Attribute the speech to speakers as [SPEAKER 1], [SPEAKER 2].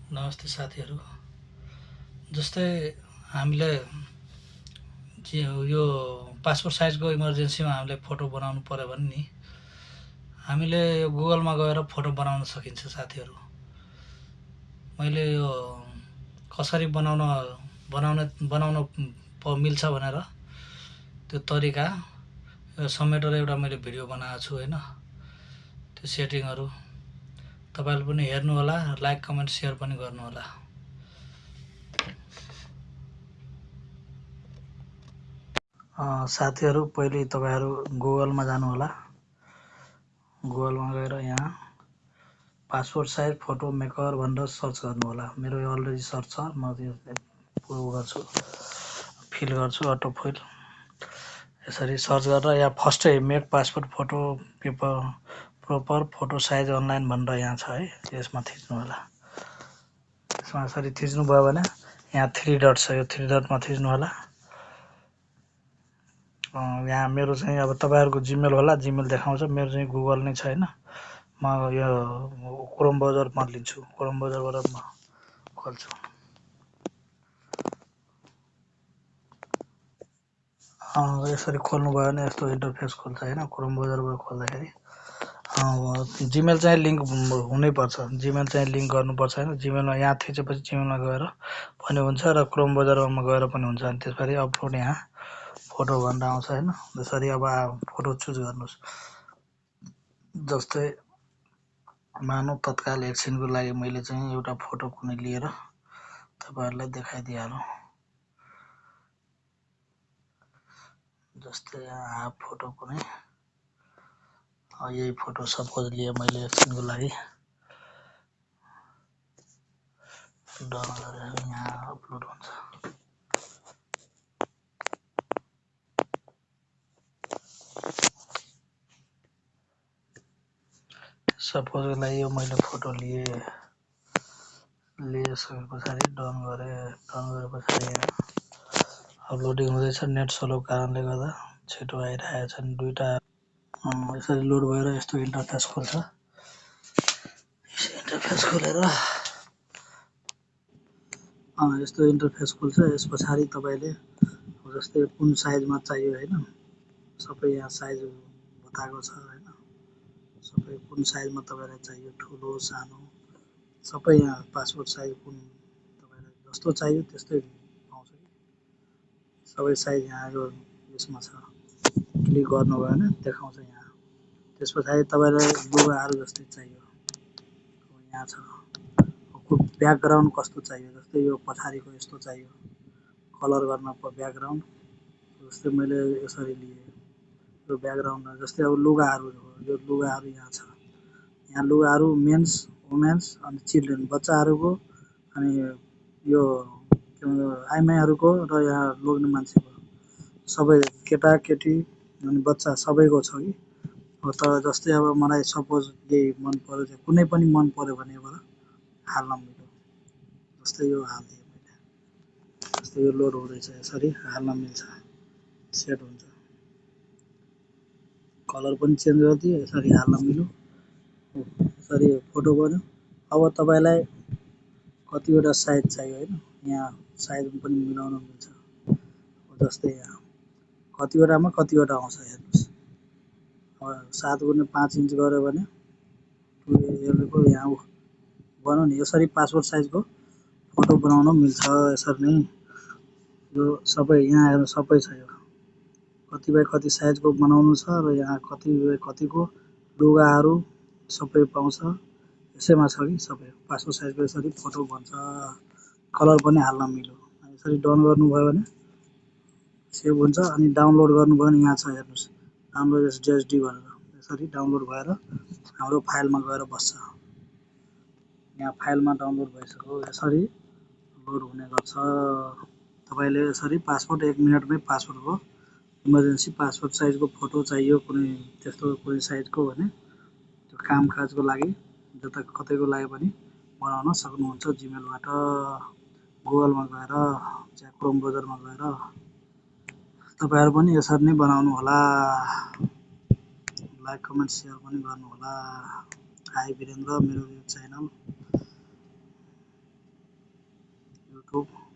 [SPEAKER 1] नमस्ते साथीहरू। जस्तै हामीले यो पासपोर्ट साइजको इमर्जेन्सीमा हामीले फोटो बनाउनु पर्यो भने नि हामीले यो गुगलमा गएर फोटो बनाउन सकिन्छ साथीहरू। मैले यो कसरी बनाउन मिल्छ भनेर त्यो तरिका समेटेर एउटा मैले भिडियो बनाएको छु हैन। त्यो सेटिङहरू तपाईहरुले पनि हेर्नु होला, लाइक कमेन्ट शेयर पनि गर्नु होला। साथीहरू पहिले तपाईहरु गुगलमा जानु होला। गुगलमा गएर यहाँ पासपोर्ट साइज फोटो मेकर भनेर सर्च गर्नु होला। मेरो अलरेडी सर्च छ, म त्यो पुरो गर्छु, फिल गर्छु अटो फिल। यसरी सर्च गरेर यहाँ फर्स्टै make passport photo paper proper photo size online भनेर यहाँ छ है, यसमा थिच्नु होला। यसमा यसरी थिच्नु भयो भने यहाँ 3 डट छ, यो 3 डटमा थिच्नु होला। यहाँ मेरो चाहिँ अब तपाईहरुको जीमेल होला, जीमेल देखाउँछ, मेरो चाहिँ गुगल नै छ हैन। म यो क्रोम ब्राउजरमा लिन्छु, क्रोम ब्राउजरबाट म खोल्छु। यसरी खोल्नु भयो भने यस्तो इन्टरफेस खोल्छ हैन। क्रोम ब्राउजरबाट खोल्दाखेरि जीमेल चाहिँ लिंक हुनै पर्छ, जीमेल चाहिँ लिंक गर्नुपर्छ हैन। जीमेलमा यहाँ थिचेपछि जीमेलमा गएर पनि हुन्छ र क्रोम ब्राउजरमा गएर पनि हुन्छ। अनि त्यसपछि अपलोड यहाँ फोटो भनेर आउँछ हैन। त्यसरी अब फोटो चुज गर्नुस्। जस्तै मानौ तत्काल एकछिनको लागि मैले चाहिँ एउटा फोटो कुनै लिएर तपाईहरुलाई देखाइदिहालौं। जस्तै हाफ फोटो कुनै यही फोटो सपोज लिए मैले एकछिनको लागि डन गरेर यहाँ अपलोड हुन्छ। सपोजको लागि यो मैले फोटो लिइसकेपछि डन गरेपछि अपलोडिङ हुँदैछ। नेट स्लो कारणले गर्दा छिटो आइरहेको छ। दुईटा यसरी लोड भएर यस्तो इन्टरफेस खोल्छ। इन्टरफेस खोलेर यस्तो इन्टरफेस खोल्छ। यसपछि तपाईले जस्तै कुन साइजमा चाहियो हैन, सबै यहाँ साइज बताएको छ हैन। सबै कुन साइजमा तपाईलाई चाहियो, ठुलो सानो सबै यहाँ पासपोर्ट साइज कुन तपाईलाई जस्तो चाहियो त्यस्तै पाउँछ कि। सबै साइज यहाँ यो यसमा छ। क्लिक गर्नुभयो भने देखाउँछ यहाँ। त्यसपछि तपाईलाई लुगाहरु जस्तै चाहियो, यहाँ छ। ब्याकग्राउन्ड कस्तो चाहियो, जस्तै यो पछाडीको यस्तो चाहियो, कलर गर्न ब्याकग्राउन्ड जस्तै मैले यसरी लिए। यो ब्याकग्राउन्ड जस्तै अब लुगाहरु, यो लुगाहरु यहाँ छ। यहाँ लुगाहरु मेन्स, वुमेन्स अनि चिल्ड्रेन बच्चाहरुको, अनि यो आइमाईहरुको र यहाँ लोग्ने मान्छेको सबै केटा केटी अनि बच्चा सबैको छ कि। तर जस्तै अब मलाई सपोज यही मन पर्यो, कुनै पनि मन पर्यो भने यबाट हाल्न मिल्यो। जस्तै यो हाल्दिए मैले, जस्तै यो लोड हुँदैछ, यसरी हाल्न मिल्छ, सेट हुन्छ। कलर पनि चेन्ज गरिदिए, यसरी हाल्न मिल्यो। यसरी फोटो बन्यो। अब तपाईलाई कतिवटा साइज चाहियो हैन, यहाँ साइज पनि मिलाउन मिल्छ। जस्तै यहाँ कतिवटामा कतिवटा आउँछ हेर्नुस्। 7x5 इन्च गर्यो भने यहाँ बनाउँ नि। यसरी पासपोर्ट साइजको फोटो बनाउन मिल्छ। यसरी नै यो सबै यहाँ हेर्नु, सबै छ। यो कति बाइ कति साइजको बनाउनु छ र यहाँ कति बाइ कतिको लुगाहरु सबै पाउँछ। यसैमा छ कि सबै पासपोर्ट साइजको यसरी फोटो बन्छ। कलर पनि हाल्न मिल्यो। यसरी डन गर्नुभयो भने सेभ हुन्छ। अनि डाउनलोड गर्नुभयो भने यहाँ छ हेर्नुस्, डाउनलोड एज JSD भनेर। यसरी डाउनलोड भएर हाम्रो फाइलमा गएर बस्छ। यहाँ फाइलमा डाउनलोड भइसक्यो। यसरी लोड हुने गर्छ। तपाईले यसरी पासपोर्ट 1 मिनेटमै पासपोर्टको इमर्जेन्सी पासपोर्ट साइजको फोटो चाहियो कुनै त्यस्तो कुनै साइजको भने त्यो कामकाजको लागि जता कतैको लागि पनि बनाउन सक्नुहुन्छ। जीमेलबाट, गुगलमा गएर, या क्रोम ब्राउजरमा गएर तपाईहरु पनि यसरी नै बनाउनु होला। लाइक कमेन्ट शेयर पनि गर्नु होला। हाई वीरेन्द्र, मेरो यो च्यानल युट्युब